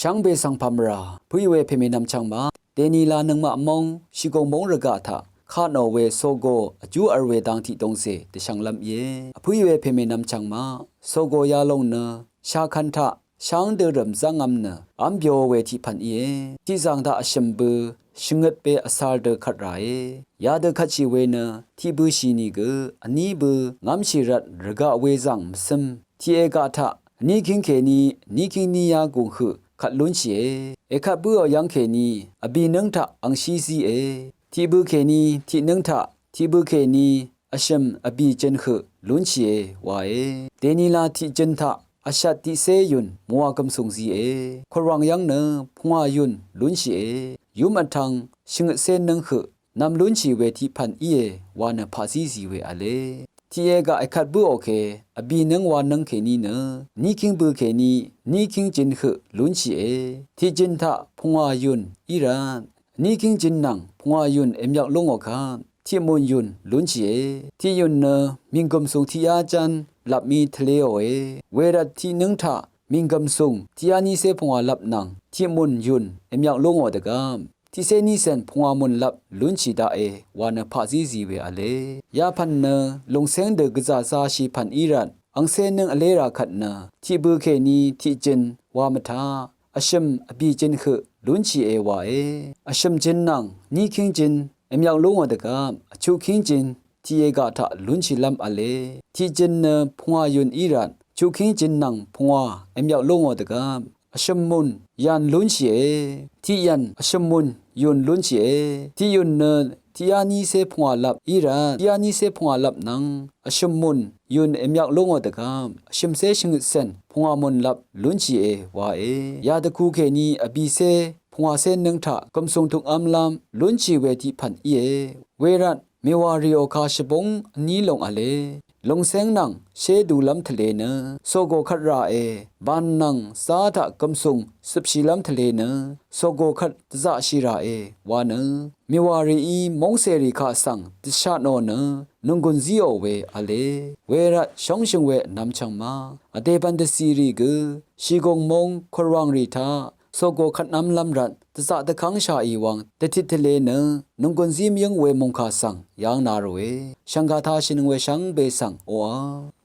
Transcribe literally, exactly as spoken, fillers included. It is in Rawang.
Shvngbe svng pàmvrà pø̀í we pèmènvm chvngmaq dènila nøngmaq móng shìgùng móng rvgaq taq kà nò we sogo vjú vl we dang tiqdongzè dvshvnglv́m íe. Vpø̀í we pèmènvm chvngmaq sogo yalòng nø shakvn taq sháng dø rø̀m zv́ngvm nø v́m byo we tiqpv̀n íe. Tiqzàng daq vshø̀m bø shvngøt be vsar dø kvt ràe. Yadø kvtshì we nø tiq bø shì nìgø vní bø ngv́mshì rvt rvgaq we zv̀ng mvsøm tiqe gaq taq vní kíng kèní vní kíng ní yá gùng høq kvt lúnshìe. Èkvt bǿò yv́ng kèní vbì nǿng taq angshí zíe. Tiq bø kèní tiq nǿng taq tiq bø kèní vshø̀m vbì jøn høq lúnshìe wae. Dènila tiq jøn taq vshvt tiqcé yùn mvwà gv̀msùng zíe. Kùrwàng yv́ng nø pungwà yùn lúnshìe. Yúm vtvng shvngøtcé nǿng høq nvm lúnshì we tiqpv̀n íe wa nø paqzí zì we v̄le. Tiqe gaq èkvt bǿò ke vbì nǿng wa nǿng kèní nø vní kíng bø kèní vní kíng jøn høq lúnshìe. Tiq jøn taq pungwà yùn í rvt vní kíng jøn nvng pungwà yùn èmyvk lú ngò kvt tiq mùn yùn lúnshìe. Tiq yùn nø mìnggø̀msùng tiqyá ján lvp mì tvleòe. Wervt tiq nǿng taq mìnggø̀msùng tiqyá nícé pungwà lvp nvng tiq mùn yùn èmyvk lú ngò dvgvp tiqcé nícèn pungwà mùn lvp lúnshì daqe wa nø paqzí zì we v̄le. Yapv̀n nø lùngcéng dø gvzà zashì pv̀n í rvt angcé nǿng vlé rà kvt nø tiq bø kèní tiq jøn wa mvtaq vshø̀m vbì jøn høq lúnshìe wae. Vshø̀m jøn nvng vní kíng jøn èmyvk lú ngò dvgvp vchuq kíng jøn tiqe gaq taq lúnshìlv́m v̄le. Tiq jøn nø pungwà yùn í rvt chuq kíng jøn nvng pungwà èmyvk lú ngò dvgvp vshø̀m mùn yv̀n lúnshìe. Tiq yv̀n vshø̀m mùn yùn lúnshìe. Tiq yùn nø tiqyá nícé pungwà lvp í rvt tiqyá nícé pungwà lvp nvng vshø̀m mùn yùn èmyvk lú ngò dvgvp vshø̀mcé shvngøtcèn pungwà mùn lvp lúnshìe wae. Yadvku kèní vbìcé pungwàcé nǿng taq gv̀msùng tukv́mlv́m lúnshì we tiqpv̀n íe. Wervt mèwàrì òka shvbúng vní lòng v̄le. Lùngcéng nvng shé dulv́m tvle nø sogo kvt ràe. Bàn nvng zá taq gv̀msùng cøpshìlv́m tvle nø sogo kvt dvzaqshì ràe wa nø mèwàrìí móngcèrì kaq svng dvshatnò nø nònggùn zíò we v̄le. Wervt shóngshø̀ng we vnvm chv̀ngmaq vdè bv̀n dvcìrì gø shìgùng móng kùrwàngrì taq sogo kvtnv́mlv́m rvt dvzaq dvkv́ngshàì wvng dvtit tvle nø nònggùn zí mvyǿng we mòngkà svng yv́ng na ròe. Shv̀ngkà tashìnøng we shvngbe svng oqà